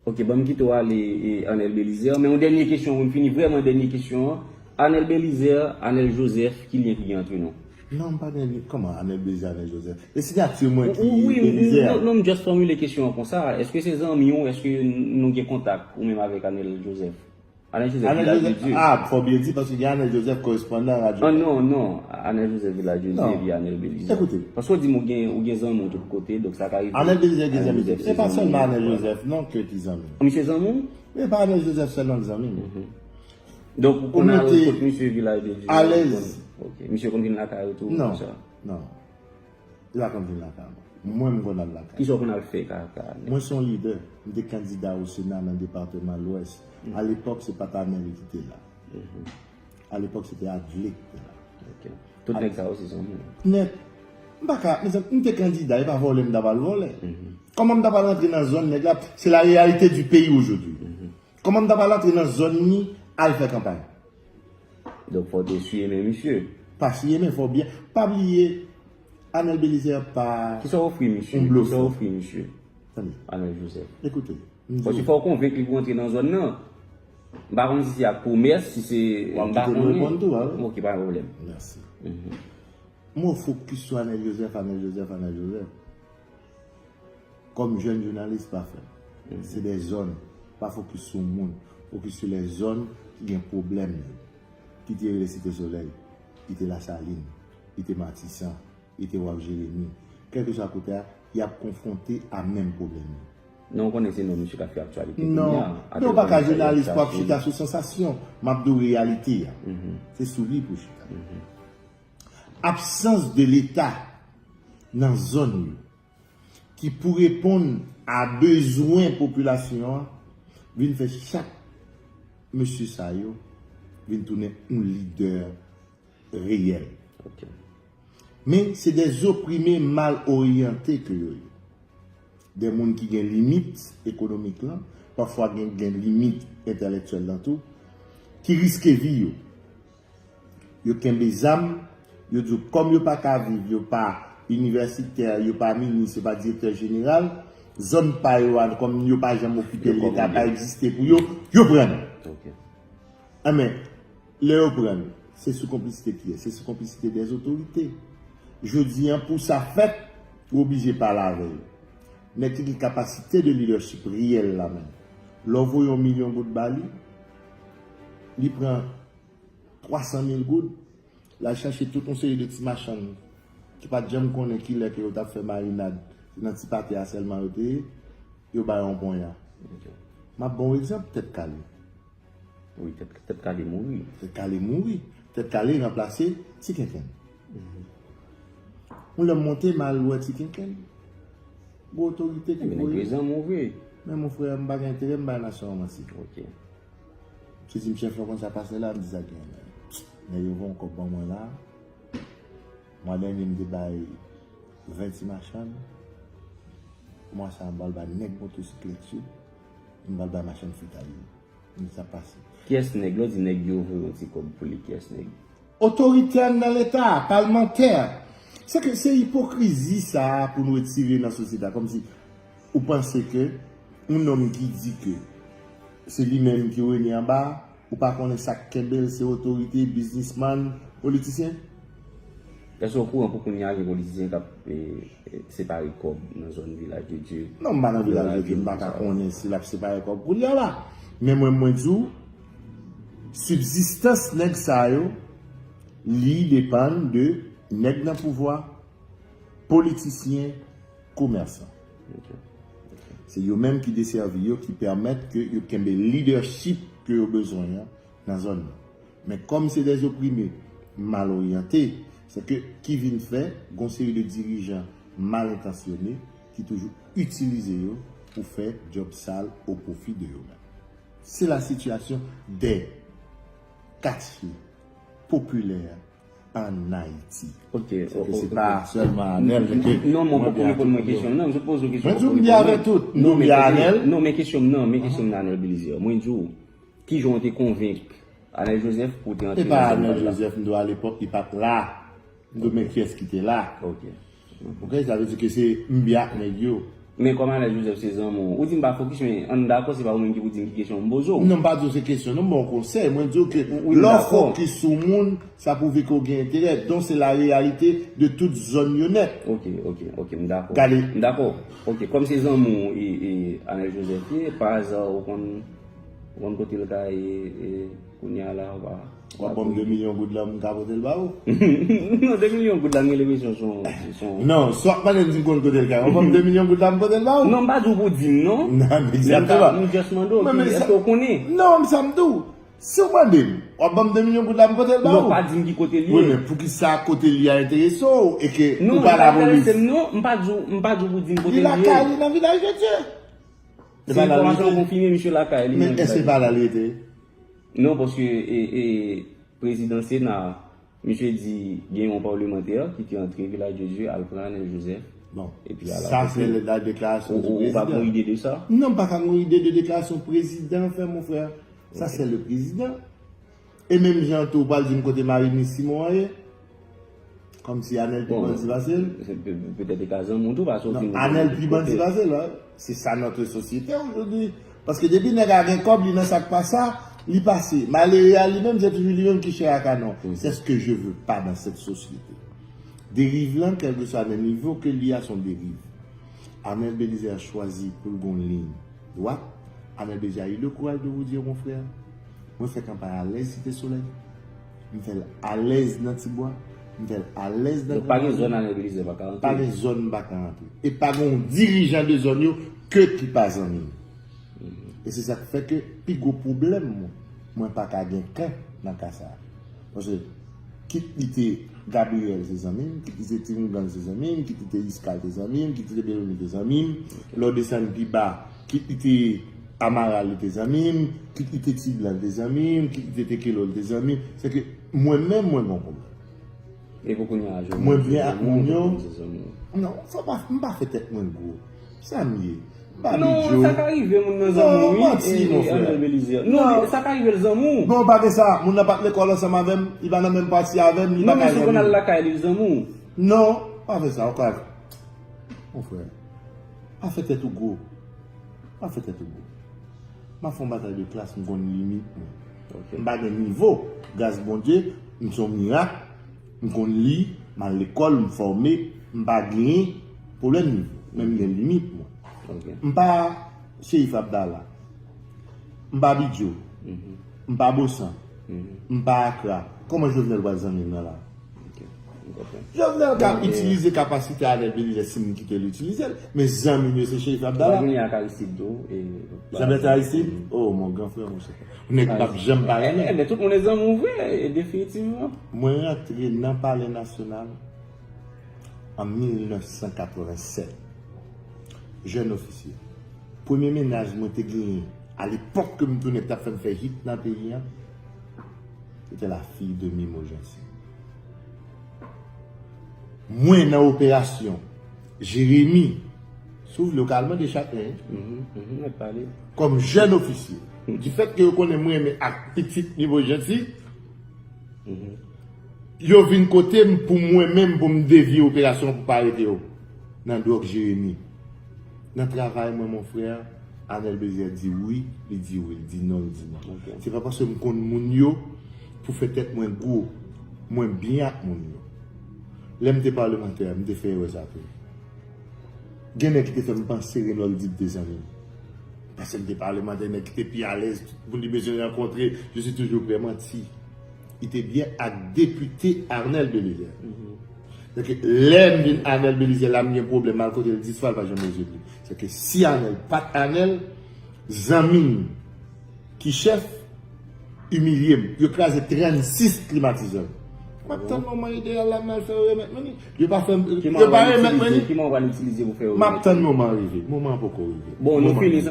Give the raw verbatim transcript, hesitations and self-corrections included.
Ok, ban m kite w ale, e, Anel Belizaire. Men yon dènye kesyon pou m fini, vrèman dènye kesyon an. Anel Belizaire, Anel Joseph, ki lyen ki gen ant nou? Non, m pa gen lyen. Kòman Anel Belizaire, Anel Joseph? E siyati mwen ki Belizaire? Non, non, m just fòmile kesyon an konsa. Èske se zanmi w? Èske nou gen kontak ou menm avèk Anel Joseph? Anel Joseph, Anel Joseph, ah, fò byen di, paske gen Anel Joseph korespondan radyo. Ah non, non, Anel Joseph Vilaj de Dye epi Anel Belizaire. Ekoute. Paske w di m ou gen, ou gen zanmi w tout kote, donk sa ka rive. Anel Belizaire gen zanmi. Se pa sèlman Anel Joseph non ke ki zanmi. Misye zanmi w? E pa Anel Joseph sèlman ki zanmi m. Donk ou konn al kot misye Vilaj de Dye? Alèz. Ok. Misye konn vin lakay ou tou? Non, non. Li pa konn vin lakay mwen. Mwen, m konn al lakay. Kisa w konn al fè kaka? Mwen se yon lidè. M te kandida o Sena nan depatman Lwès. Alepòk, se pa t Anel ki te la. Alepòk, se te Adlé ki te la. Ok. Tout nèg sa yo se zanmi w? Nèt. M pa ka, mezanmi, m te kandida, e pa vòlè m ta pral vòlè. Kòman m ta pral antre nan zòn nèg la? C'est la réalité du pays aujourd'hui. Kòman m ta pral antre nan zòn ni al fè kanpay? Donk fò w te siye men misye. Pa siye men, fò w byen. Pa bliye, Anel Belizaire pa yon blofè. Kisa w ofri misye? Kisa w ofri misye? Tande. Anel Joseph. Ekoute, m di w. Paske fò w konvenk li pou antre nan zòn nan. M pa konn si se ak pwomès, si se. M pa konnen. Ok, pa gen pwoblèm. Mèsi. M wè w fokis sou Anel Joseph, Anel Joseph, Anel Joseph. Kòm jèn jounalis pa fè. Se de zòn. Pa fokis sou moun. Fokis sou lè zòn ki gen pwoblèm yo. Ki te rele Site Solèy, ki te Lasalin, ki te Matisan, ki te Waf Jeremi. Kèlkeswa kote a, y ap konfwonte a menm pwoblèm yo. Non, ou konnen se non misye k ap fè aktyalite kounye a. Non, men ou pa ka jounalis pou ap chita sou sansasyon. M ap di w reyalite a. Se sou li pou w chita. Absans de Leta nan zòn yo ki pou reponn a bezwen popilasyon an vin fè chak mesye sa yo vin tounen yon lidè reyèl. Men se de oprime mal oryante ke yo ye. De moun ki gen limit ekonomik lan, pafwa gen, gen limit entèlektyèl lan tou, ki riske vi yo. Yo kenbe zam, yo di w kòm yo pa ka viv, yo pa inivèsitè, yo pa minis, yo pa direktè jeneral, zòn pa yo a, kòm yo pa janm okipe l, Leta pa egziste pou yo, yo pran l. Enben, lè yo pran l, se sou konplisite kiyès? Se sou konplisite dèzotorite. Jodi an, pou sa fèt, ou oblije pale avè yo. Nèg ki gen kapasite de lidèchip reyèl la menm. Lè w voye yon milyon goud ba li, li pran twa san mil goud, l al chache tout yon seri de ti machann ki pa t janm konnen kilè ke yo t ap fè marinad, se nan ti pate a sèlman yo te ye, yo ba yo yon ponya. M ap ba w egzanp, Tèt Kale. Wi, Tèt, Tèt Kale mouri. Tèt Kale mouri. Tèt Kale ranplase Ti Kenkenn. Yon lè m monte, m al wè Ti Kenkenn. Gwo otorite ki voye. Men mon frè, m pa gen enterè m bay nasyon an manti. Ok. Misye di m, chèf, ou konn sa pase la? M di sa gen la. Nèg yo voye yon kòb ban mwen la. Mwa dènye, m te bay ven ti machann. Mwa sa a, m pral bay nèg motosiklèt yo. M pral bay machann fritay yo. M di sa pase. Kiyès nèg? Lè w di nèg yo voye yon ti kòb pou li, kiyès nèg? Otorite anndan Leta, palmantè. Se ke se ipokrizi sa a pou nou retire nan sosyete a. Kòmsi ou panse ke yon nonm ki di ke se li menm ki rene anba, ou pa konnen sa k kenbe l, se otorite, biznismann, politisyen? Èske w okouran pou kounye a gen politisyen k ap e, e, separe kòb nan zòn Vilaj de Dye? Non, m pa nan Vilaj de Dye, m pa ka konnen si l ap separe kòb kounye a la. Men mwen, mwen di w, sibzistans nèg sa yo, li depann de nèg nan pouvwa, politisyen, komèsan. Se yo menm ki desèvi yo, ki pèmèt ke yo kenbe lidèchip ke yo bezwen an nan zòn nan. Men kòm se dèzoprime mal oryante, se ke ki vin fè gon seri de dirijan mal entansyone ki toujou itilize yo pou fè djòb sal o pwofi de yo menm. Se la sitiyasyon dè katye popilè an Ayiti. Ok. Se ke se pa sèlman Anèl, se ke. Non, mwen poko reponn mwen kesyon nan, m sot poze w kesyon. Mwen di w m byen avè tout, m di w m byen Anèl. Non, men kesyon m nan, men kesyon m nan Anèl Belizaire. Mwen di w, kijan w te konvenk Anèl Joseph pou w te antre nan zòn nan? E pa Anèl Joseph, m di w alepòk, li pa t la. M di w men kiyès ki te la. Ok. Ok, sa vle di ke se m byen ak nèg yo. Men kòm Anèl Joseph se zanmi w, ou di m pa fokis, men ann dakò, se pa ou menm ki pou di m ki kesyon m poze w. Non, m pa di w se kesyon, non, m ba w konsèy. Mwen di w ke lè w fokis sou moun, sa pwouve ke w gen enterè. Donk, se la réalité de tout zòn yo nèt. Ok, ok, ok, m dakò. Gade. M dakò. Ok, kòm se zanmi w, e, e, Anèl Joseph ye, pa aza ou konn, ou konn kote l ka ye, e, kounye a la, ou pa. W ap ban m de milyon goud la, m ka pote l ba ou? Non, de milyon goud la, m gen lenpresyon se yon, se yon... Non, si w ap mande m si m konn kote l ka ye, w ap ban m de milyon goud la, m pote l ba ou? Non, m pa di w pou di m, non. Non, egzakteman. M just mande w, èske w konnen? Non, men sa m di w. Si w mande m, w ap ban m de milyon goud la, m pote l ba ou? Non, pa di m ki kote l ye. Wi, men poukisa kote l ye a enterese w e ke ou pa lapolis? Non, li pa enterese m, non. M pa di w, m pa di w pou di m kote l ye. Li lakay li nan Vilaj de Dye. Se enfòmasyon konfime, misye lakay li nan Vilaj de Dye. Men èske se pa la li rete? Non, paske, e, e, prezidan Sena a, misye di gen yon palmantè ki te antre Vilaj de Dye al pran Anèl Joseph. Bon, epi al sa se la deklarasyon di prezidan. Ou, ou pa gen ide de sa? Non, m pa ka gen ide de deklarasyon prezidan fè, mon frè. Sa se le prezidan. E menm jan tou, ou pral di m kote Marie-Miss Simon an ye? Kòmsi Anèl pi bandi pase l? Bon, se pe-, petèt li ka zanmi w tou, paske w fin... Non, Anèl pi bandi pase l, wi. Se sa notre société aujourd'hui. Paske depi nèg la gen kòb, li nan sa k pa sa, li pase. Malere a li menm, se toujou li menm ki chè a kanon. C'est ce que je veux pas dans cette société. Deriv lan, kèlkeswa nan nivo ke li a, se yon deriv. Anèl Belizaire chwazi pou l gen yon liy dwat. Anèl Belizaire a eu le courage de vous dire, mon frère, mwen fè kanpay alèz Site Solèy. M fè l alèz nan Tibwa. M fè l alèz nan Granmwayen. Donk, pa gen zòn Anèl Belizaire pa ka rantre? Pa gen zòn m pa ka rantre. E pa gen yon dirijan de zòn yo ke ki pa zanmi m. E se sa k fè ke pi gwo pwoblèm mwen, mwen pa ka gen kan nan ka sa a. Paske kit li te Gabriel se zanmi m, kit li te Ti Houngan se zanmi m, kit li te Giscard se zanmi m, kit li te Belony se zanmi m, lè w desann pi ba, kit li te Amaral li te zanmi m, kit li te Ti Blan li te zanmi m, kit li te Tekelò li te zanmi m. Se ke mwen menm, mwen gen yon pwoblèm. E pou kounye a, Jovenel, mwen byen ak moun yo. Non, fò pa, m pa fè tèt mwen gwo. Sa m ye? M pa Bidjo. Non, sa ka rive moun nan zanmi w, wi, e, e, Anèl Belizaire. Non, sa ka rive l zanmi w. Non, pa gen sa. Moun nan pa t lekòl ansanm avè m, li pa nan menm pati avè m, li pa ka zanmi m. Non, men si w konn al lakay li, l zanmi w. Non, pa fè sa, ou ka... Mon frè, pa fè tèt ou gwo. Pa fè tèt ou gwo. M ap fè yon batay de klas, m konn limit mwen. Ok. M pa gen nivo. Gras Bondye, m se yon mirak. M konn li, m al lekòl, m fòme, m pa genyen pwoblèm nivo. Men m gen limit mwen. Ok. M pa Cherif Abdallah. M pa Bidjo. Mhm. M pa Bosan. Mhm. M pa Akra. Kòman Jovenel pral zanmi m nan la? Ok, m konprann. Jovenel ka itilize kapasite Anèl Belizaire si m kite l itilize l, men zanmi m yo se Cherif Abdallah. Ou pa vini ak Aristide tou, e... Jean Bertrand Aristide? Mm. Oh, mon gran frè, monchè. Nèg m p ap janm pa renmen. Eh, men tout moun e zanmi w vre, e definitivman. Mwen rantre nan Palè Nasyonal an mil nèf san katrevennsèt. Jèn ofisye. Premye mennaj mwen te genyen, alepòk ke m tounen k t ap fè m fè hit nan peyi a, se te la fille de Mimo Jeanty. Mwen nan operasyon Jeremi, si w vle, ou ka al mande Chaclin, wi. Mhm, mhm, mèt pale. Kòm jèn ofisye. Difèt ke yo konnen mwen renmen ak pitit Mimo Jeanty, mhm, yo vin kote m pou mwen menm, pou m devye operasyon pou pa rete yo nan dwòg Jeremi. Nan travay mwen, mon frè, Anèl Belizaire di wi, li di wi, li di non, li di non. Ok. Se pa paske m konn moun yo pou fè tèt mwen gwo. Mwen byen ak moun yo. Lè m te palmantè, m te fè erè sa tou. Gen nèg ki te fè m panse Renold Dib te zanmi m. Paske m te palmantè, nèg ki te pi alèz, tout moun li bezwen rankontre, je suis toujours prêt, manti. Li te byen ak depite Arnel Belizaire. Mhm. Donk, lè m vin Arnel Belizaire la, m gen pwoblèm, m al kote l dis fwa, l pa janm rezoud li. Se ke si Arnel pa t Arnel, zanmi m ki chèf, imilye m. Yo kraze trannsis klimatizè m. M ap tann moman ideyal la, m al fè yo remèt mwen li. Yo pa fè m, yo pa remèt mwen li. Ki moman w pral itilize pou fè yo remèt? M ap tann moman an rive. Moman an poko rive. Bon, nou fini.